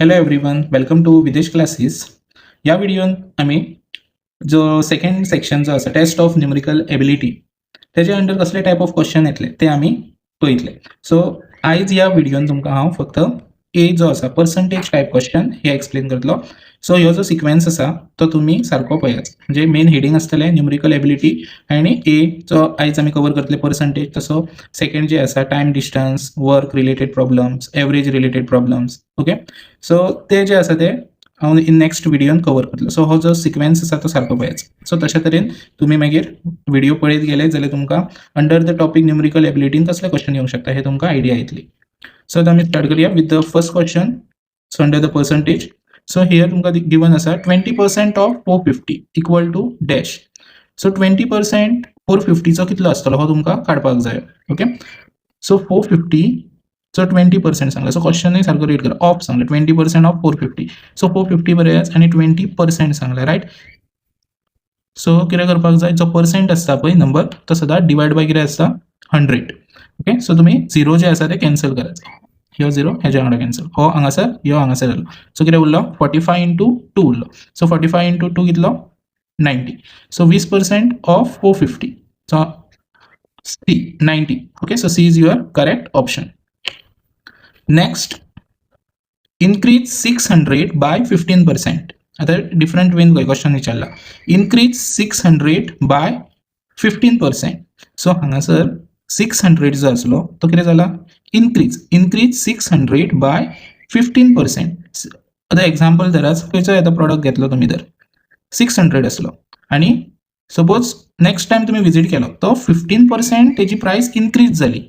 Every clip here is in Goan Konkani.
Hello everyone, welcome to Videsh Classes. ह्या व्हिडिओन आमी जो सेकंड सेक्शन जो आसा, टेस्ट ऑफ न्युमरिकल एबिलिटी, तेजे अंडर कसले टायप ऑफ क्वेश्चन येतले ते आमी पळयतले. सो आयज ह्या व्हिडियोन तुमकां हांव फक्त ए जो आसा, पर्संटेज टायप क्वेश्चन हे एक्सप्लेन करतलो. सो ह्यो जो सिक्वेन्स आसा तो तुमी सारको पळयात. म्हणजे मेन हेडींग आसतलें न्युमरिकल एबिलिटी आनी ए जो आयज आमी कवर करतले पर्संटेज. तसो सेकंड जे आसा, time, distance, work related problems, average related problems, okay? So ते जे आसा ते हांव इन नेक्स्ट व्हिडियोन कवर करतलो. सो हो जो सिक्वेन्स आसा तो सारको पळयात. सो तशा तरेन तुमी मागीर व्हिडिओ पळयत गेले जाल्यार तुमकां अंडर the topic numerical एबिलिटीन कसले क्वेश्चन येवंक शकता हे तुमकां आयडिया येतली. सो आतां आमी स्टार्ट करूया with the first question. So under the percentage, so here तुमकां गिवन आसा 20% of 450 equal to dash. So 20% 450चो कितलो आसतलो हो तुमकां काडपाक जाय. ओके, सो 450 सो 20% सांगला. सो क्वेश्चनूय सारको रीड करा. ऑफ सांगलें, 20% of 450. So 450 बरयात आनी 20% सांगलें, रायट? सो कितें करपाक जाय? जो पर्सेंट आसता पळय नंबर, तो सदांच डिवायड बाय कितें आसता? 100. ओके, सो तुमी झिरो जे आसा ते कॅन्सल करायचो. ह्यो झिरो हेज्या वांगडा कॅन्सल, हो हांगासर, ह्यो हांगासर जालो. सो कितें उरलो? 45 इंटू टू उरलो. सो 45 इंटू टू कितलो? 90. So 20% of 450, so C, 90. Okay, so C is your correct option. Next, increase 600 by 15%. आता डिफरंट वेन क्वेश्चन विचारला, increase 600 by 15%. So हांगासर 600 जो आसलो तो कितें जाला? Increase. Increase 600 by 15%. आतां एग्जाम्पल धरात, खंयचोय आतां प्रोडक्ट घेतलो तुमी, धर 600 आसलो आनी सपोज नेक्स्ट टायम तुमी विजीट केलो तो 15% तेजी प्रायस इनक्रीज जाली.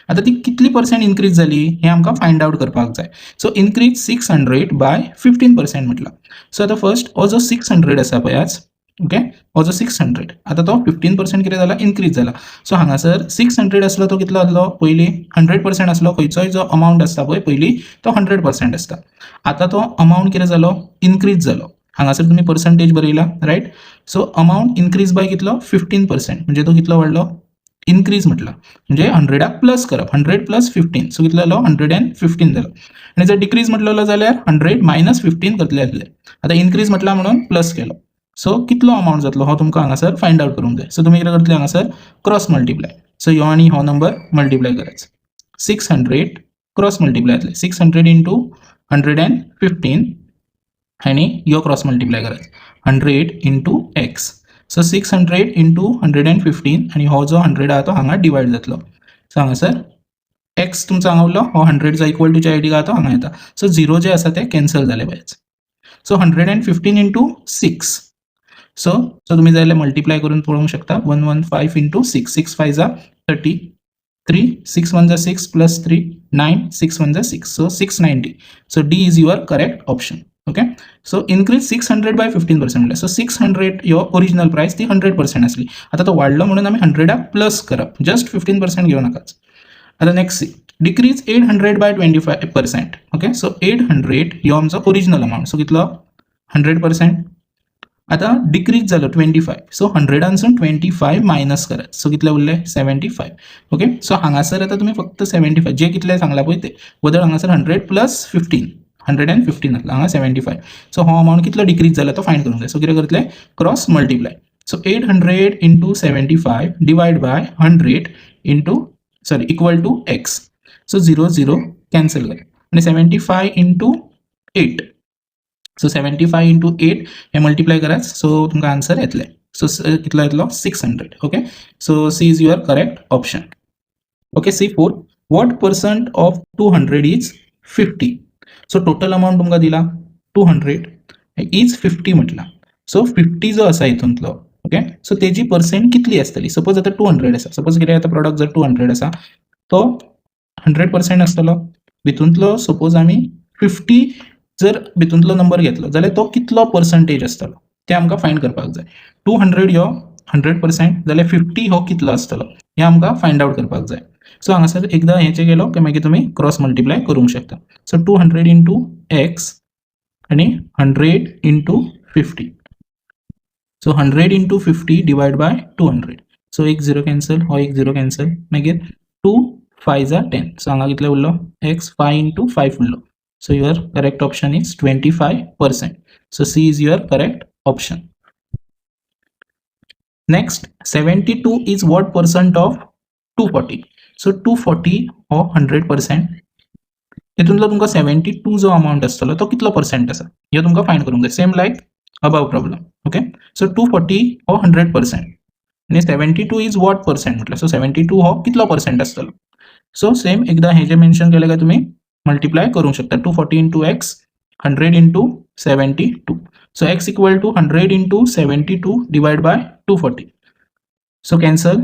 आतां ती कितली पर्सेंट इनक्रीज जाली हें आमकां फायंड आवट करपाक जाय. So increase 600 by 15% म्हटलां. सो आतां फर्स्ट हो जो 600 आसा पळयात, ओके, हो जो 600, आतां तो 15% कितें जाला? इनक्रीज जाला. सो हांगासर 600 आसलो तो कितलो जातलो? पयलीं 100% आसलो. खंयचोय जो अमावंट आसता पळय पयलीं, तो 100% आसता. आतां तो अमावंट कितें जालो? इनक्रीज जालो. हांगासर तुमी पर्संटेज बरयला, right? So amount increase by कितलो? 15%. म्हणजे तो कितलो वाडलो? इनक्रीज म्हटला म्हणजे 100 प्लस करप, 100 प्लस 15. सो कितलो जालो? 115 जालो. आनी जर डिक्रीज म्हटलेलो जाल्यार 100 मायनस 15 करतले आसले. आतां इनक्रीज म्हटला म्हणून प्लस केलो. सो कितलो अमावंट जातलो हो तुमकां हांगासर फायंड आवट करूंक जाय. सो तुमी कितें करतले हांगासर? Cross multiply. सो ह्यो आनी हो नंबर मल्टिप्लाय करायचो. 600 क्रॉस मल्टिप्लाय जातले, 600 into 115. आनी ह्यो क्रॉस मल्टिप्लाय करायचो, 100 into x. So 600 into 115 आनी हो जो 100 आहा तो हांगा डिवायड जातलो. सो हांगासर एक्स तुमचो हांगा उरलो, हो 100 जो इक्वल टूच्या आयडी आहा तो हांगा येता. सो झिरो जे आसा ते कॅन्सल जाले पाहिजे. So 115 into six. So तुमी जाय जाल्यार मल्टिप्लाय करून पळोवंक शकता. 115 into six, six five za 33, six one za six plus three nine, six one za six, so 690. So D is your correct option. Okay, so increase 600 by 15% म्हणल्यार, सो 600 ह्यो ओरिजिनल प्रायस, ती 100% आसली. आतां तो वाडलो म्हणून आमी 100 प्लस करप, जस्ट 15% घेवं नाकाच. आतां next, see, decrease 800 by 25%. Okay, so 800 ह्यो आमचो ओरिजिनल अमावंट. सो कितलो? 100%. आतां डिक्रीज जालो 25, सो 100 सून 25 मायनस करात. सो कितले उरले? 75. ओके, सो हांगासर आतां तुमी फक्त 75 जे कितले सांगला पळय ते बदल. हांगासर 100 प्लस 15, 115 जातलो, हांगा 75. सो हो अमावंट कितलो डिक्रीज जाला तो फायंड करूंक जाय. सो कितें करतले? Cross multiply. So 800 into 75 divide by 100 into, sorry, equal to x. So zero zero cancel कर आणि 75 into eight. So 75 into eight hey multiply करात. सो तुमकां आन्सर येतलें. सो कितलो येतलो? 600. Okay, so C is your correct option. Okay, see four, what percent of 200 is 50? So total amount तुमकां दिला, 200 is 50 म्हटला. सो 50 जो आसा हितूंतलो, ओके, सो तेजी पर्सेंट कितली आसतली? सपोज आतां 200 आसा, सपोज कितें आतां प्रोडक्ट जर 200 आसा, तो 100% आसतलो. भितूंतलो सपोज आमी 50 जर भितूंतलो नंबर घेतलो जाल्यार तो कितलो पर्संटेज आसतलो तें आमकां फायंड करपाक जाय. 200 ह्यो 100% जाल्यार 50 हो कितलो आसतलो हें आमकां फायंड आवट करपाक जाय. सो हांगासर एकदां हें केलो की मागीर तुमी क्रॉस मल्टिप्लाय करूंक शकता. सो 200 इंटू एक्स आनी 100 into 50. So 100 into 50 divide by 200. So एक झिरो कॅन्सल, हो एक झिरो कॅन्सल, मागीर टू फाय जा 10. सो हांगा कितले उरलो? एक्स, फाय इंटू फायव उरलो. So your correct option is 25%. So C is your correct option. Next, 72 is what percent of 240? So 240 हो 100%. तितूंतलो तुमकां 72 जो अमावंट आसतलो तो कितलो पर्सेंट आसा हे तुमकां फायंड करूंक जाय, same like above problem, okay? So 240 हो 100% आनी 72 is what percent म्हटलं. सो 72 हो कितलो पर्सेंट आसतलो? सो सेम एकदा हे जे मेन्शन केले काय तुम्ही मल्टिप्लाय करूंक शकता, 240 into x, 100 into 72. So x equal to 100 into 72 divide by 240. So cancel,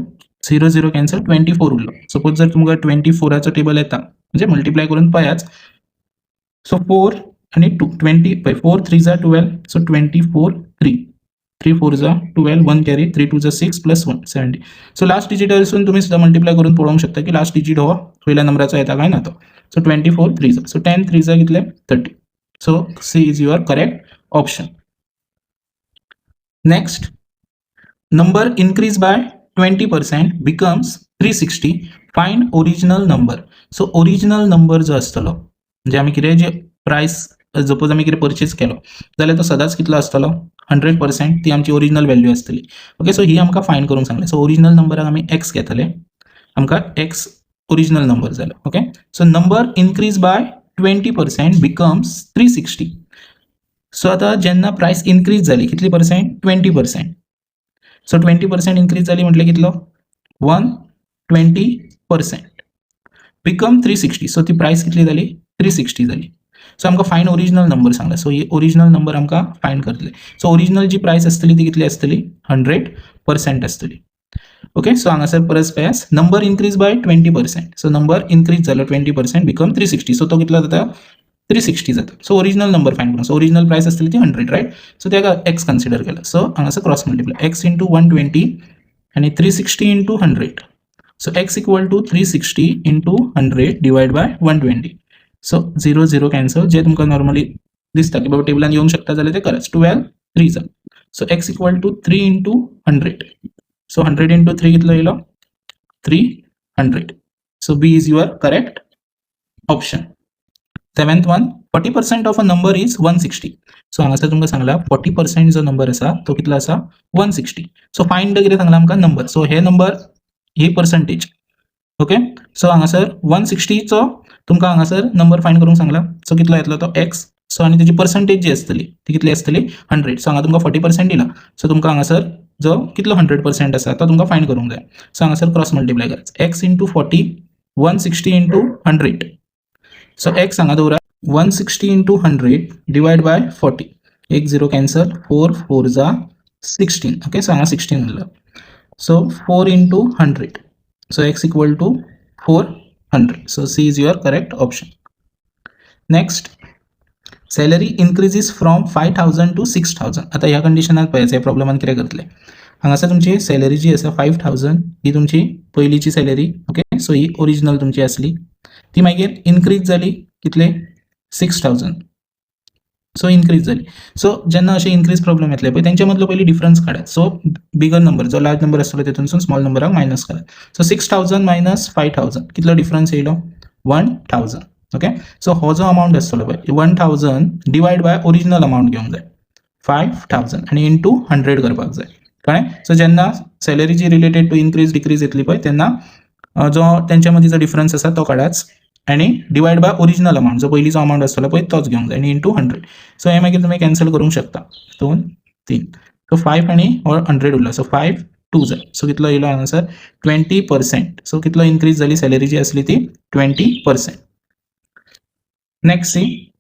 zero zero cancel, 24 उरलो. सपोज जर तुमकां 24चो टेबल येता म्हणजे मल्टिप्लाय करून पळयाच. सो फोर आणि two 20, four three za 12, so 24, three, three four za 12, one carry, three two za six plus one 70. So last डिजिटासून तुम्ही सुद्धा मल्टिप्लाय करून पळोवंक शकता की लास्ट डिजीट हो वयल्या नंबराचो येता काय ना तो. So 24 three za, so 10 three za कितले? 30. So C is your correct option. Next, number increase by 20% becomes 360, find original number. So original number जो आसतलो, म्हणजे आमी कितें जे प्रायस सपोज आमी कितें परचेज केलो जाल्यार तो सदांच कितलो आसतलो? 100% ती आमची ओरिजिनल व्हॅल्यू आसतली, ओके? सो ही आमकां फायंड करूंक सांगलें. सो ओरिजिनल नंबराक आमी एक्स घेतले. आमकां एक्स ओरिजिनल नंबर जालो, okay? So number increase by 20% becomes 360. So आतां जेन्ना प्रायस इनक्रीज जाली कितली percent? 20%. So 20% increase जाली म्हटल्यार कितलो? 120% become 360. सो ती प्रायस कितली जाली? 360 जाली. सो आमकां फायंड ओरिजिनल नंबर सांगला. सो ही ओरिजिनल नंबर आमकां फायंड करतले. सो ओरिजिनल जी प्रायस आसतली ती कितली आसतली? 100% आसतली, ओके? सो हांगासर परत पळयात, number increase by 20%. So number increase जालो 20%, become 360. सो तो कितलो जाता? 360 जाता. सो ओरिजिनल नंबर फायंड करूं. सो ओरिजिनल प्रायस आसतली ती 100, रायट? सो ताका एक्स कन्सिडर केला. सो हांगासर cross multiply, x into 120 आनी 360 into 100. So x equal to 360 into 100 divide by 120. So zero zero cancel. जे तुमकां नॉर्मली दिसता की बाबा टेबलान येवंक शकता जाल्यार ते करात. 12 three za. So x equal to three into 100. So 100 into three कितलो येयलो? 300. So B is your correct option. Seventh one, 40% of a number is 160. So हांगासर तुमकां सांगला 40% जो नंबर आसा तो कितलो आसा? 160. सो फायंड the कितें सांगला आमकां? नंबर. सो हे नंबर ही पर्संटेज, ओके? सो हांगासर 160चो तुमकां हांगासर नंबर फायंड करूंक सांगला. सो कितलो येतलो तो? एक्स. सो आनी तेजी पर्संटेज जी आसतली ती कितली आसतली? 100. सो हांगा तुमकां 40% दिला. सो तुमकां हांगासर जो कितलो 100% आसा तो तुमकां फायंड करूंक जाय. सो हांगासर क्रॉस मल्टिप्लाय करायचं, x into 40, 160 into 100. So x हांगा दवरा, 160 into 100 divide by 40. एक zero cancel, four four za 16, okay? So हांगा 16 उरला. So four into 100. So x equal to 400. So C is your correct option. Next, salary increases from 5,000 to 6,000. आतां ह्या कंडिशनात पळयात, ह्या प्रॉब्लमान कितें करतले? हांगासर तुमची सॅलरी जी आसा 5,000, ही तुमची पयलींची सॅलरी, ओके? सो ही ओरिजिनल तुमची आसली. ती मागीर इनक्रीज जाली कितले? 6,000. सो इनक्रीज जाली. सो जेन्ना अशे इनक्रीज प्रॉब्लम येतले पळय, तेंच्या मदलो पयलीं डिफरन्स काडात. सो बिगर नंबर, जो लार्ज नंबर आसतलो तेतूनसून स्मॉल नंबराक मायनस करात. So 6,000 minus 5,000 कितलो डिफरन्स येयलो? 1,000, ओके? सो हो जो अमावंट आसतलो पळय, 1,000 डिवायड बाय ओरिजिनल अमावंट घेवंक जाय 5,000 आनी इंटू 100 करपाक जाय. कळ्ळें? सो जेन्ना सॅलरीची रिलेटेड टू इनक्रीज डिक्रीज येतली पळय, तेन्ना जो तेंच्या मदीं जो डिफरन्स आसा तो काडाच आनी डिवायड बाय ओरिजिनल अमावंट, जो पयलींचो अमावंट आसतलो पळय तोच घेवंक जाय आनी इंटू 100. सो हें मागीर तुमी कॅन्सल करूंक शकता. दोन तीन, सो फायव आनी हो 100 उरला. सो फायव टू जाय. सो कितलो येयलो आन्सर? 20%. सो कितलो इनक्रीज जाली सॅलरी जी आसली ती? 20%. Next, see.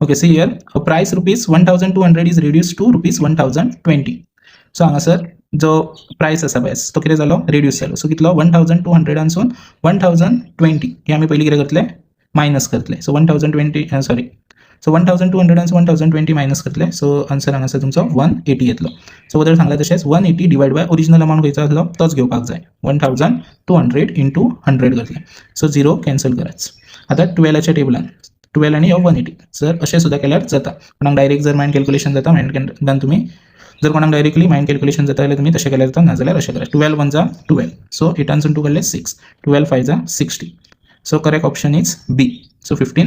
Okay, see here, a price ₹1200 is reduced to ₹1020. So हांगासर जो प्रायस आसा पळय तो कितें जालो? रिड्यूस जालो. सो कितलो? 1200 सून 1020 हे आमी पयलीं कितें करतले? मायनस करतले. So 1020, sorry, so 1200 1020 minus करतले. सो आन्सर हांगासर तुमचो 180 येतलो. सो वयर सांगला तशेंच 180 डिवायड बाय ओरिजिनल अमावंट खंयचो आसलो तोच घेवपाक जाय, 1200 इंटू 100 करतले. सो झिरो कॅन्सल कराच. आतां 12च्या टेबलान 12 आनी हो 180. जर अशें सुद्दां केल्यार जाता. कोणाक डायरेक्ट जर मायंड कॅल्क्युलेशन जाता, मायंड तुमी जर कोणाक डायरेक्टली मायंड कॅल्क्युलेशन जाता जाल्यार तुमी तशें केल्यार जाता, नाजाल्यार अशें करा. 12 one za 12, so एटानसून टू काडले six, 12 five za 60. So correct option is B. So 15.